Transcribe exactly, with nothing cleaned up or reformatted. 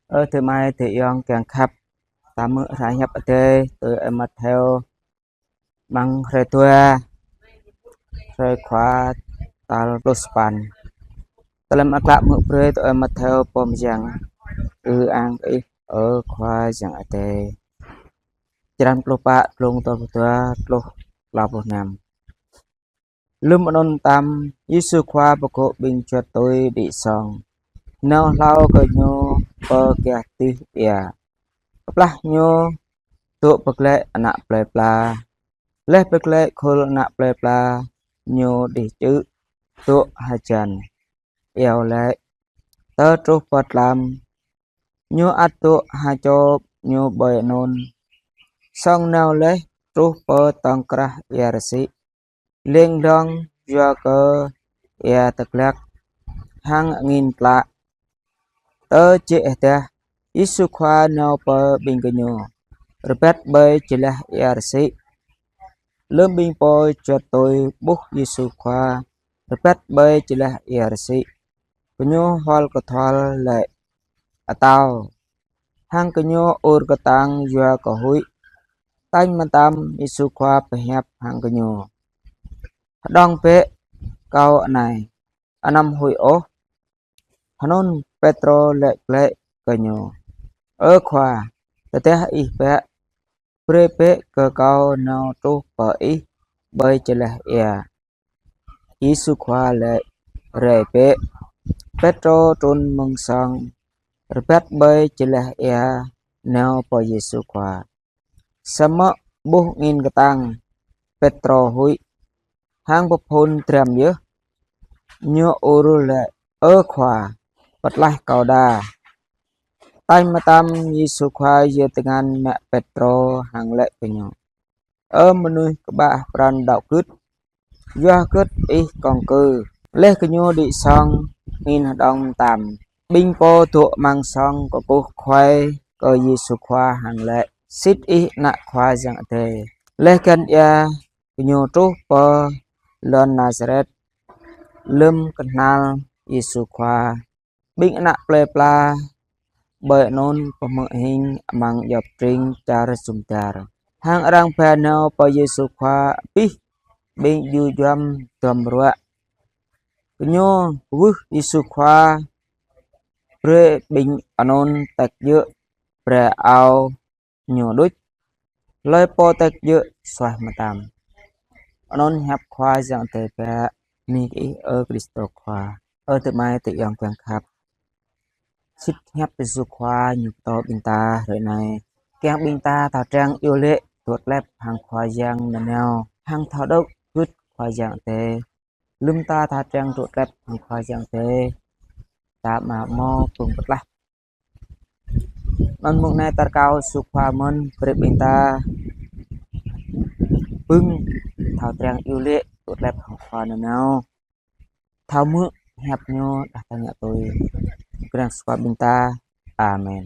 Ơ adơi amai adơi ayŏng kiăng khăp, ta hmư̆ hră hiăp Adai tui ơi Mattheo, amăng hrơi dua, hrơi Khua tal pluh sapăn. Tơlơi mơak klă hmư̆ brơi tui ơi Mattheo pô mơyang. Ư-ang kơ Ih, ơ Khua Yang Adai. Črăn pluh pă, glông tal pluh dua truh klâo pluh năm. Lơ̆m anŭn mơtam, Yêsu Khua pơgŏ ƀing čuăt tui đĭ song, nao hlâo kơ Ñu pơ gah dih ia. Kơplah Ñu dŏ pơglaĭ ană plơi pla, laih pơglaĭ khul ană plơi pla, Ñu đih čư̆ dŏ hơjăn, iâu laĭ. Tơ truh pơ tlam, Ñu ăt dŏ ha čô Ñu ƀơi anŭn. Song nao laih truh pơ tŏng krah ia rơsĭ, lêng lŏng yua kơ ia tơglăk hăng angin tlă. Tơ jĕ hơdah, Yêsu Khua nao pơ ƀing gơñu, rơbat ƀơi jơlah ia rơsĭ. Lơ̆m ƀing pô čuăt tui ƀuh Yêsu Khua rơbat ƀơi jơlah ia rơsĭ, gơñu hual kơthual laĭ: Atâo! Hăng gơñu ur kơtang yua kơ huĭ. Tañ mơtam Yêsu Khua pơhiăp hăng gơñu: Hơđong bĕ Kâo anai, anăm huĭ ôh. Hơnŭn Pêtrô laĭ glaĭ kơ Ñu: Ơ Khua, tơdah Ih biă, brơi bĕ kơ kâo nao truh pơ Ih ƀơi jơlah ia. Yêsu Khua laĭ: Rai bĕ. Pêtrô trŭn mơ̆ng song, rơbat ƀơi jơlah ia nao pơ Yêsu Khua. Samơ̆ ƀuh angin kơtang, Pêtrô huĭ hăng pơphŭn dram yơh. Ñu ur laĭ: Ơ Khua, pơtlaih kâo đa. Tañ mơtam Yêsu Khua yơr tơngan mă Pêtrô hăng laĭ kơ ñu: Ơ mơnuih kơƀah pran đaŏ gưt, yua hơgĕt ih kŏng kư? Laih gơñu đĭ song, angin hơđong mơtam. Ƀing pô dŏ amăng song kơkuh kuai kơ Yêsu Khua hăng laĭ: Sĭt Ih Ană Khua Yang Adai. Laih găn ia, gơñu truh pơ lŏn Nazaret. Lơ̆m kơhnal Yêsu Khua, ƀing ană plơi pla ƀơi anŭn pơhmư̆ hing amăng djŏp tring čar jum dar. Hăng arăng ba nao pơ Yêsu Khua abih ƀing djơ̆ djuăm duăm ruă. Gơñu kwưh Yêsu Khua brơi ƀing anŭn tĕk djơ̆, brơi ao Ñu đôč. Hlơi pô tĕk djơ̆ suaih mơtam. Anŭn hiăp Khua Yang Adai. Bơni kơ Ih, ơ Krist Khua. Ơ adơi amai adơi ayŏng kiăng khăp, sĭt hiăp Yêsu Khua Ñu pơtô ƀing ta hrơi anai, kiăng ƀing ta thâo triăng iâu laĭ, tŭ tơlep hăng Khua Yang nanao, hăng thâo đaŏ gưt Khua Yang Adai. Lơ̆m ta thâo triăng tŭ tơlep hăng Khua Yang Adai, ta mă hmâo pơ̆ng pơtlaih. Anŭn mơ̆ng anai ta rơkâo Yêsu Khua mơ̆n brơi ƀing ta pơ̆ng thâo triăng iâu laĭ, tŭ tơlep hăng Khua nanao, thâo hmư̆ hiăp Ñu đah ta ngă tui. Krăn Yêsu Khua ƀing ta. Amen.